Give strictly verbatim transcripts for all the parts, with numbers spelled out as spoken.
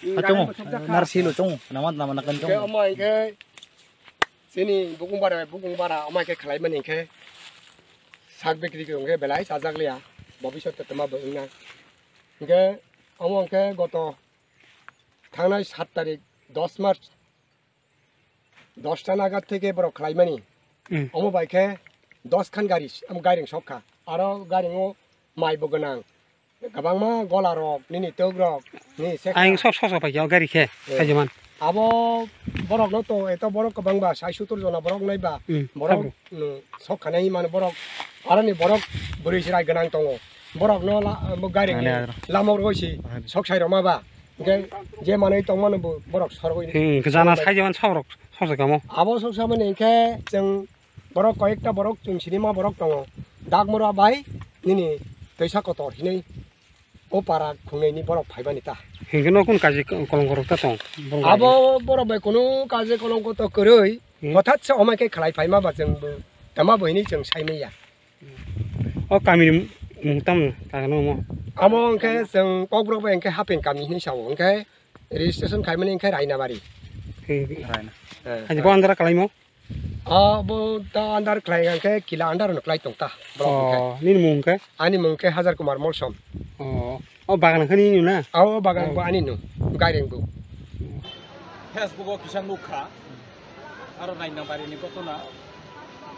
Tongo, narsi lo tongo, nama nama nakan tongo. Omo hingke chini bukung bara, bukung bara, omo hingke khlai mani hingke sak bikri hingke belai chajak liya, bobisot tongma bo wngna. Hingke omo hingke goto thangnai sat tarik dos March dosta nagat theke borok khlaimani. Hmm. Omo bai khe dos khan gari, am, gairing sok kha. Aro gairingo mai bo gwnang. Kwbangma gola rok, nini tok rok, nini sek. Ayang sok sok sok pai khe o gari khe, eh, khaijaman. Abo borok no to eto borok kwbang ba, sai sottor jona borok nai ba. Hmm, borok, tabuk. Hmm, sok khanai mani borok, aroni borok bwrwi chwrai gwnang tongo. Borok no la, bo gairing ni lama rok si sok sai roma ba. Hingke je manwi tongmano bo borok sorgwi. Hmm, jana sai jaman sabrok sorjak kamo. Abo sok samani hingke chwng borok koyekta borok chwng sinima borok tongo. Dakmura bai nini twisa kotor hinwi o para khungnaini borok phaimani ta. Hingke no kun kaji kolongkorok ta tong? Abo borok bai kunu kaji kolongko to kwrwi. Hmm. Hothat se omai khe khlai phaima ba chwng bo tama bo hinwi chwng saimanya. O kamini mung tamo kagano omo? Amo hingke chwng Kokborok bai hingke Haping kami hinwi sao, hingke registration khaimani hingke Rainabari. Hingke Raina. Eh. Ani bo andara kalaimo? Abo ta andar khlai hingke kila andar no khlai tongta borok hingke. Oh, nini mung hingke? Ani mung hingke Hajar Kumar Molsom. Oh, o bagan hingke nini na? Abo bagan bo ani no, gairing bo. Facebook o kisa nukha. Aro Rainabari ni gotona.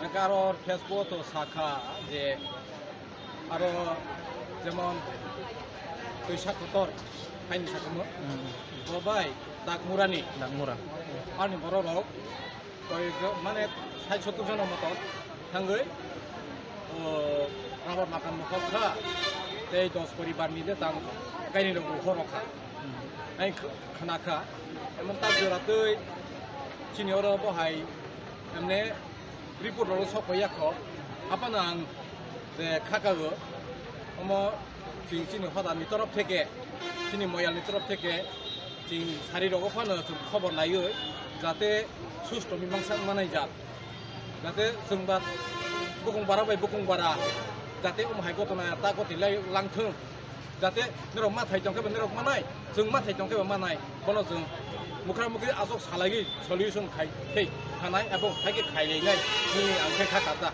Hingke aro Facebook o to sakha je aro jemon twisa kotor haini sakamo. Hmm. Bo bai Dakmura ni. Dakmura. Ani borok rok koi jo-, mane sai sottor jona moto thangwi, o, rubber bagan mokol kha, tei dos poribar ni de tang kaini rok bukhorok kha. Ang kh-, khna kha, emon tak jora twi chini oro bo hai, emne report rok sok ya kho, haphano ang je kha kago, omo chwng chini hoda ni torop theke, chini moyal ni torop theke, chwng sari rogo phano chwng khobor laiwi, jate susto mimangsa wngmanai jat. Jate chwng ba bukung bara bai bukung bara, jate omo hai gotona ta goti lai langthung. Jate norok ma thai tong khe ba norok manai, chwng ma thai tong khe ba manai. Bono chwng mukra mukri aswk salaiwi solution khai, khai thanai abo hai khe khai lainai. Nini ang khe kha kata.